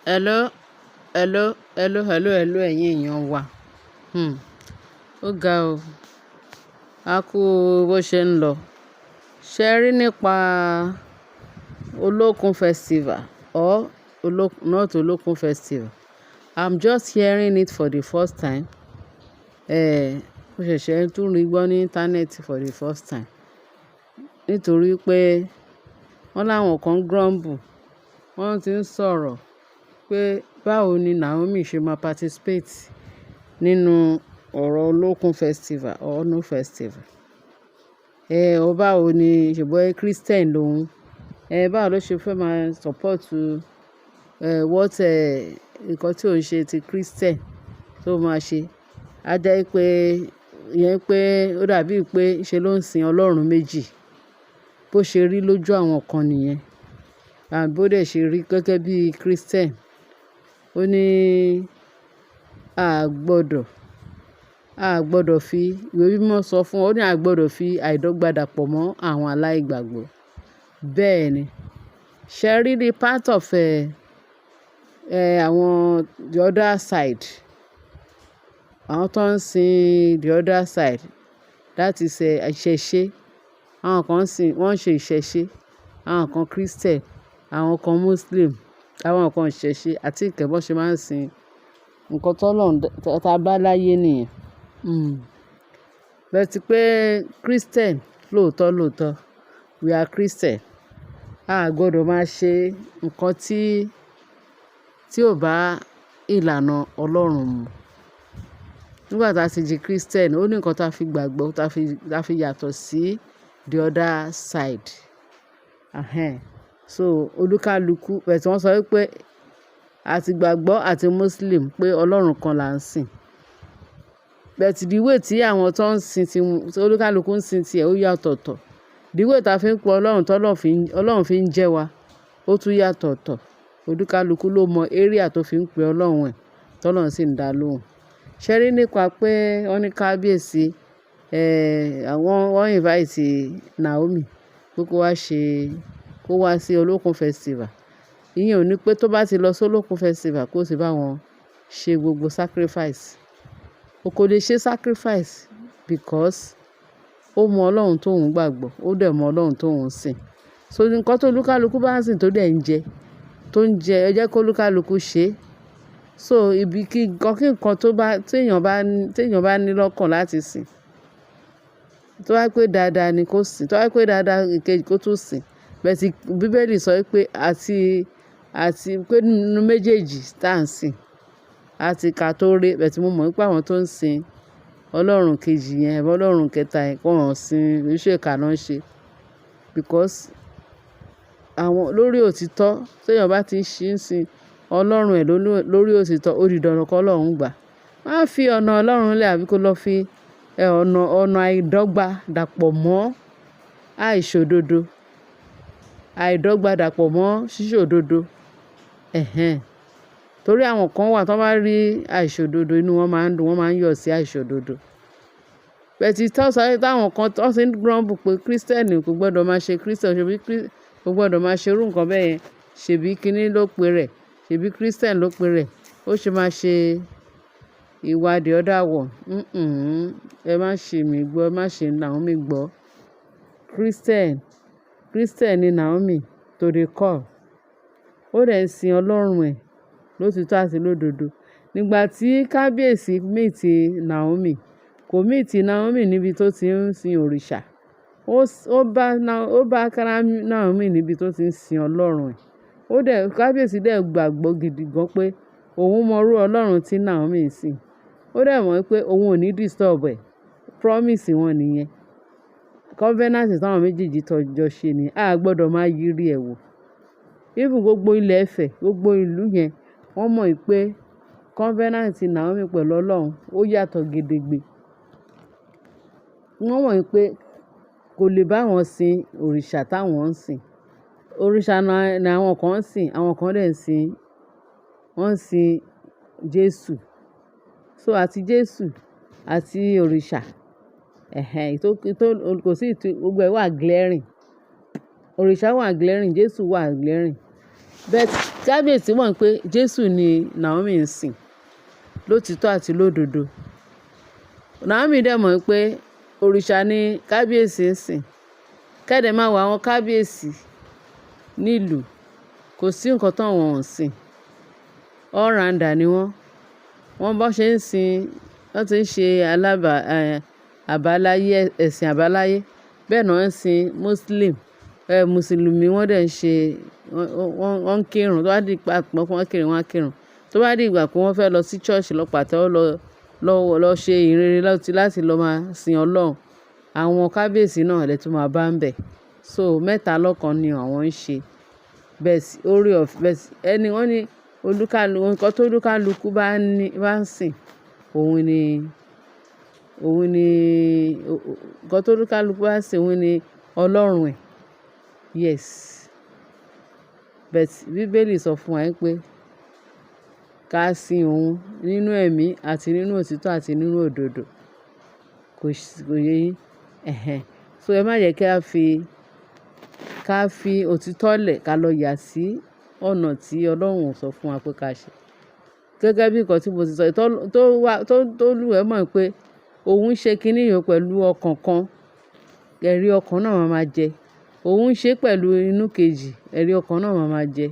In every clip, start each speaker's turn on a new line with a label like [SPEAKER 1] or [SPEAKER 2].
[SPEAKER 1] Hello, hello, hello, hello, hello, ẹ̀yin èèyàn wa. Hmm. Ó ga o. A kú bó ṣe ń lọ. Ṣé rí nípa Olókun Festival or not Olókun Festival? I'm just hearing it for the first time. Eh, mo ṣẹ̀ṣẹ̀ tún rí gbọ́ ní internet for the first time. Nítorí pé wọ́n láwọn kan grumble, wọ́n ti ń sọ̀rọ̀ pé báwo ni Naomi ṣe máa participate nínú ọ̀rọ̀ Olókun Festival or no festival. Eh, ó báwo ni ṣùgbọ́n Christian lòun. Eh, báwo ló ṣe fẹ́ máa support, eh, what, eh, nǹkan tí ò ń ṣe ti Christian tó máa ṣe. A jẹ́ pé, ìyẹn pé ó dàbí pé ṣe ló ń sin Ọlọ́run méjì. Bó ṣe rí lójú àwọn kan nìyẹn. And bó dẹ̀ ṣe rí gẹ́gẹ́ bí Christian. Ó ní a gbọdọ̀ fi ìwé mímọ́ sọ fún ọ, ó ní a gbọdọ̀ fi àìdọ́gba dàpọ̀ mọ́ àwọn aláìgbàgbọ́. Bẹ́ẹ̀ ni. Ṣé rí the part of, eh, eh, àwọn the other side. Àwọn tó ń sin the other side, that is, eh, ìṣẹ̀ṣe. Àwọn kan ń sin, wọ́n ń ṣe ìṣẹ̀ṣe. Àwọn kan Christian, àwọn kan Muslim, àwọn kan ìṣẹ̀ṣe àti ìkẹ́ bó ṣe máa ń sin nǹkan tó Ọlọ́run tá bá láyé nìyẹn. But pé Christian lóòótọ́ lóòótọ́, we are Christian. A gbọdọ̀ máa ṣe nǹkan tí ò bá ìlànà Ọlọ́run mu. Nígbà tí a ti di Christian, ó ní nǹkan tí a fi gbàgbọ́, tí a fi yàtọ̀ sí the other side. Ahẹ́n. So olúkálukú, but wọ́n sọ wípé àti gbàgbọ́ àti Muslim pé Ọlọ́run kan là ń sìn. But the way tí àwọn tó ń sin tí olúkálukú ń sin tí ẹ ó yàtọ̀tọ̀. The way tí a fi ń pe Ọlọ́run tí Ọlọ́run fi ń jẹ́ wa, ó tún yàtọ̀tọ̀. Olúkálukú ló mọ area tó fi ń pe Ọlọ́run ẹ̀, tí Ọlọ́run sì ń dá lóhùn. Ṣé rí nípa pé wọ́n ní kábíyèsí, àwọn wọ́n invite Naomi pé kó wá ṣe, kó wá sí Olókun Festival. Ìyẹn ò ní pé tó bá ti lọ sí Olókun Festival kó sì bá wọn ṣe gbogbo sacrifice. O kò lè ṣe sacrifice because ó mọ Ọlọ́run tó ń gbàgbọ́, ó dẹ̀ mọ Ọlọ́run tó ń sìn. So nǹkan tó olúkálukú bá ń sìn tó dẹ̀ ń jẹ, tó ń jẹ, ẹ jẹ́ kó olúkálukú ṣe. So ibi kí nǹkan kí nǹkan tó bá, tí èèyàn bá ní lọ́kàn láti sìn, tó bá pé dáadáa ni kó sìn, tó bá pé dáadáa ìkejì kó tún sìn. But Bíbélì sọ wípé àti pé nínú méjèèjì tí à ń sìn, àti ká tó rí, but mo mọ̀ wípé àwọn tó ń sin Ọlọ́run kejì yẹn, àbí Ọlọ́run kẹta yẹn, wọ́n ò sin, iṣẹ́ ìkà náà ń ṣe. Because àwọn lórí òtítọ́ tí èèyàn bá ti ń ṣe ń sin Ọlọ́run ẹ̀ lórí òtítọ́, ó di dandan kó Ọlọ́run gbà. Má fi ọ̀nà Ọlọ́run lẹ̀ àbí kó lọ fi ọ̀nà àìdọ́gba dàpọ̀ mọ́ àìṣòdodo. Àìdọ́gba dàpọ̀ mọ́ ṣíṣòdodo. Ẹ̀hẹn. Torí àwọn kan wà tí wọ́n bá rí àìṣòdodo, inú wọn máa ń dùn, wọ́n máa ń yọ̀ sí àìṣòdodo. But tí wọ́n sọ pé táwọn kan tó ti ń grumble pé Christian kò gbọdọ̀ máa ṣe Christian, ṣebí kò gbọdọ̀ máa ṣe irú nǹkan bẹ́ẹ̀ yẹn, ṣebí kíní ló pe rẹ̀, ṣebí Christian ló pe rẹ̀, ó ṣe máa ṣe ìwà the other one. Ẹ má ṣe mí gbọ́, ẹ má ṣe Naomi gbọ́. Christian, Christian ni Naomi to the core. Ó dẹ̀ ń sin Ọlọ́run ẹ̀ lótitọ́ àti lódodo. Nígbà tí kábíyèsí meet Naomi, kò meet Naomi níbi tó ti ń sin òrìṣà. Ó bá Naomi níbi tó ti ń sin Ọlọ́run ẹ̀. Ó dẹ̀, kábíyèsí dẹ̀ gbàgbọ́ gidi gan pé òun mọ irú Ọlọ́run tí Naomi ń sìn. Ó dẹ̀ mọ̀ wípé òun ò ní disturb ẹ̀. Promise wọn nìyẹn. Covenant tí àwọn méjèèjì jọ ṣe ni. A gbọdọ̀ máa yiri ẹ̀ wò. Even gbogbo ilẹ̀ Ifẹ̀, gbogbo ìlú yẹn, wọ́n mọ̀ wípé covenant Naomi pẹ̀lú Ọlọ́run ó yàtọ̀ gedegbe. Wọ́n mọ̀ wípé kò lè bá wọn sin òrìṣà táwọn ń sìn. Òrìṣà ni àwọn kan ń sìn, àwọn kan dẹ̀ ń sin, wọ́n ń sin Jésù. So àti Jésù àti òrìṣà, ẹ̀hẹn, tó, kò sí ìtú, gbogbo ẹ̀ wà glaring. Òrìṣà wà glaring, Jésù wà glaring. But Kábíyèsí mọ̀ pé Jésù ni Naomi ń sìn lótìtọ́ àti lódodo. Naomi dẹ̀ mọ̀ pé òrìṣà ni kábíyèsí ń sìn. Kẹ́dẹ̀ máa wo àwọn kábíyèsí nílùú, kò sí nǹkan tó wọ́n ò sìn. All rounder ni wọ́n. Wọ́n bá ṣe ń sìn, wọ́n ti ń ṣe alábà, àbáláyé, ẹ̀sìn àbáláyé. Bẹ́ẹ̀ náà ń sìn Muslim, Mùsùlùmí wọ́n dẹ̀ ń ṣe, wọ́n ń kírun. Tó bá di ìgbà pé wọ́n kírun, wọ́n á kírun. Tó bá di ìgbà pé wọ́n fẹ́ lọ sí church lọ pàtẹ́wọ́ lọ, lọ, lọ ṣe ìhìnrere láti lọ máa sin Ọlọ́run. Àwọn kábíyèsí náà lè tún máa bá ń bẹ̀. So mẹ́ta lọ́kan ni àwọn ń ṣe. Bẹ́ẹ̀ sì, oore ọ̀fẹ́, bẹ́ẹ̀ sì, ẹni wọ́n ní olúkálù, nǹkan tó olúkálùkù bá ní, bá ń sìn, òun ni, nǹkan tó olúkálùkù bá ń sìn, òun ni Ọlọ́run ẹ̀. Yes. But bíbélì sọ fún wa pé ká sin òun nínú ẹ̀mí àti nínú òtítọ́ àti nínú òdodo. Kò yé yín. Ẹ̀hẹn. So ẹ má jẹ kí a fi, ká fi òtítọ́ lẹ̀ ká lọ yà sí ọ̀nà tí Ọlọ́run ò sọ fún wa pé ká ṣe. Gẹ́gẹ́ bí nǹkan tí mo ti sọ, tó wà, tó lúwẹ̀ẹ́ mọ̀ pé òun ń ṣe kíní yìí pẹ̀lú ọkàn kan, ẹ̀rí ọkàn náà máa ma jẹ. Òun ń ṣe pẹ̀lú inú kejì, ẹ̀rí ọkàn náà máa ma jẹ.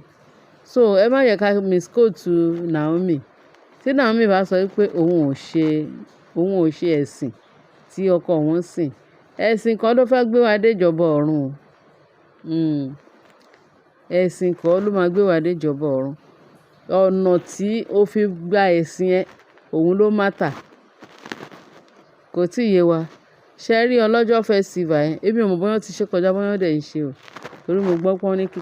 [SPEAKER 1] So ẹ má jẹ ká misquote Naomi. Tí Naomi bá sọ wípé òun ò ṣe ẹ̀sìn tí ọkọ òun ń sìn, ẹ̀sìn kan ló fẹ́ gbé wa dé ìjọba ọ̀run. Ẹ̀sìn kan ló máa gbé wa dé ìjọba ọ̀run. Ọ̀nà tí ó fi gba ẹ̀sìn ẹ, òun ló matter. Kò tí ì yé wa. Ṣé ẹ rí ọlọ́jọ́ festival yẹn? Èmi ò mọ̀ bóyá wọ́n ti ṣe kọjá, bóyá wọ́n dẹ̀ ń ṣe o. Torí mo gbọ́ pé wọ́n ní kí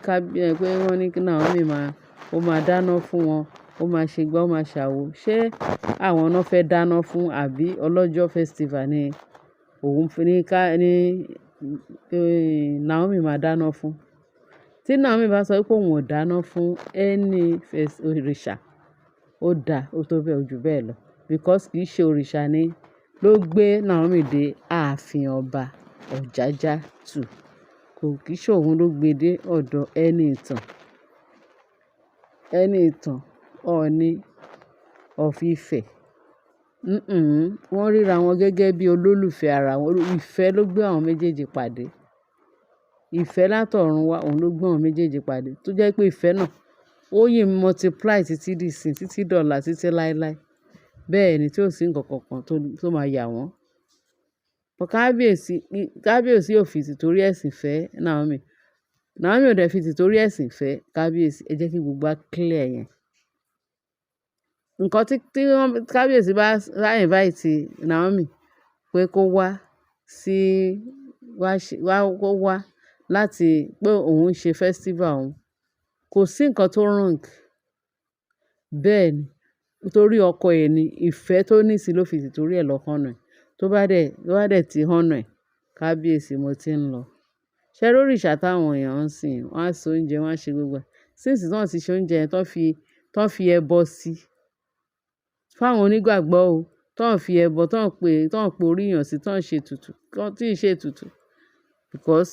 [SPEAKER 1] pé wọ́n ní kí Naomi máa, ó máa dáná fún wọn, ó máa ṣe gbá, ó máa ṣàwo. Ṣé àwọn náà fẹ́ dáná fún àbí ọlọ́jọ́ festival ni òun fi ní ká, ní, Naomi máa dáná fún? Tí Naomi bá sọ wípé òun ò dáná fún any òrìṣà, ó da, ó tó bẹ́ẹ̀, ojú bẹ́ẹ̀ lọ. Because kì í ṣe òrìṣà ni ló gbé Naomi dé ààfin ọba Ọ̀jájá two. Kò kì í ṣe òun ló gbe dé ọ̀dọ̀ Ẹniìtàn. Ẹniìtàn, Ọọ̀ni of Ifẹ̀. Wọ́n ríra wọn gẹ́gẹ́ bí olólùfẹ́ ara wọn. Ìfẹ́ ló gbé àwọn méjèèjì pàdé. Ìfẹ́ látọ̀run wá, òun ló gbé àwọn méjèèjì pàdé. Tó jẹ́ pé ìfẹ́ náà ó yìí multiply títí di ìsìn, títí dọ̀la, títí láéláé. Bẹ́ẹ̀ ni tí ò sí ǹkan kan tó máa yà wọ́n. But kábíyèsí, kábíyèsí ò fi tìtorí ẹ̀sìn fẹ́ Naomi. Naomi ò dẹ̀ fi tìtorí ẹ̀sìn fẹ́ kábíyèsí. Ẹ jẹ́ kí gbogbo wa clear yẹn. Nǹkan tí wọ́n, kábíyèsí bá invite Naomi pé kó wá sí, wá ṣe, wá, kó wá láti pé òun ń ṣe festival òun. Kò sí nǹkan tó wrong. Bẹ́ẹ̀ ni. Nítorí ọkọ ẹ̀ ni, ìfẹ́ tó ní sí ló fi tìtorí ẹ̀ lọ honour ẹ̀. Tó bá dẹ̀ tí honour ẹ̀, kábíyèsí mo ti ń lọ. Ṣé rí òrìṣà táwọn èèyàn ń sìn, wọ́n á se oúnjẹ, wọ́n á ṣe gbogbo ẹ̀. Since tí wọ́n ti ṣe oúnjẹ yẹn, tó ń fi ẹbọ sí. Fún àwọn onígbàgbọ́ o, tó ń fi ẹbọ, tó ń pe orí èèyàn sí, tó ń ṣe ètùtù, tí ń ṣe ètùtù. Because,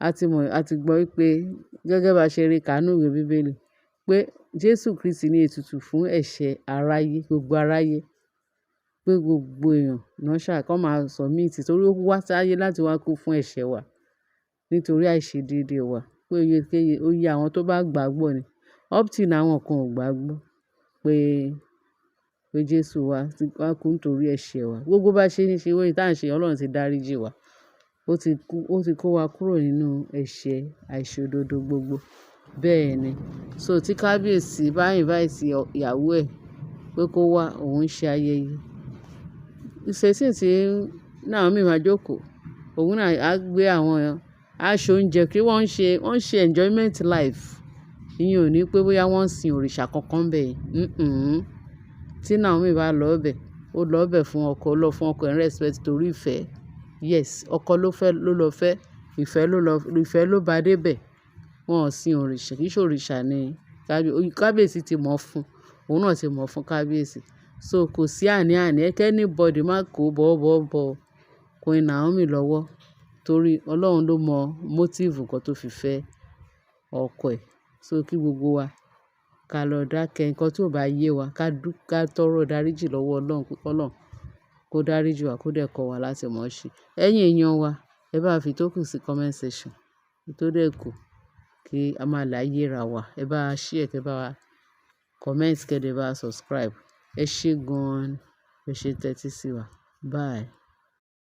[SPEAKER 1] a ti mọ̀, a ti gbọ́ wípé gẹ́gẹ́ bí a ṣe rí ká nínú ìwé bíbélì pé Jésù Kristi ní ètùtù fún ẹ̀ṣẹ̀ aráyé, gbogbo aráyé. Pé gbogbo èèyàn náà ṣà kàn máa submit torí ó wá sáyé láti wá kú fún ẹ̀ṣẹ̀ wa nítorí àìṣedéédé wa. Pé iye kéye, ó yẹ àwọn tó bá gbàgbọ́ ni. Up till now àwọn kan ò gbàgbọ́ pé Jésù wá, wá kú nítorí ẹ̀ṣẹ̀ wa. Gbogbo bá ṣe ń ṣe, wòye tí à ń ṣe, Ọlọ́run ti dáríjì wá. Ó ti kú, ó ti kó wa kúrò nínú ẹ̀ṣẹ̀ àìṣòdodo gbogbo. Bẹ́ẹ̀ ni. So tí kábíyèsí bá invite ìyàwó ẹ̀ pé kó wá, òun ń ṣe ayẹyẹ. Ìṣesí tí Naomi máa jókòó, òun náà á gbé àwọn, á ṣe oúnjẹ kí wọ́n ṣe, wọ́n ṣe enjoyment life. Ìyẹn ò ní pé bóyá wọ́n ń sin òrìṣà kankan bẹ́ẹ̀. Tí Naomi bá lọ bẹ̀, ó lọ bẹ̀ fún ọkọ, ó lọ fún ọkọ ẹ̀ respect torí ìfẹ́. Yes, ọkọ ló fẹ́, ló lọ fẹ́, ìfẹ́ ló lọ, ìfẹ́ ló bá dé bẹ̀. Wọn ò sin òrìṣà, kì í ṣe òrìṣà ni kábíyèsí ti mọ̀ fún, òun náà ti mọ̀ fún kábíyèsí. So kò sí àní-àní, kí anybody má kó bọ̀wọ̀ bọ Queen Naomi lọ́wọ́ torí Ọlọ́run ló mọ motive nǹkan tó fi fẹ́ ọkọ ẹ̀. So kí gbogbo wa Ká lọ dákẹ́ nǹkan tí ò bá yé wa, ká tọrọ ìdáríjì lọ́wọ́ Ọlọ́run pé kí Ọlọ́run kó dáríjì wá, kó dẹ̀ kọ́ wa láti mọ̀ ọ́ ṣe. Ẹ̀yin èèyàn wa, ẹ bá fi tókù sí comment section. Tó dẹ̀ kù kí a máa láyé ra wa. Ẹ bá share, kí ẹ bá comment, kí ẹ dẹ̀ bá subscribe. Ẹ ṣé gan-an. Ẹ ṣé tẹ́tí sí wa. Bye.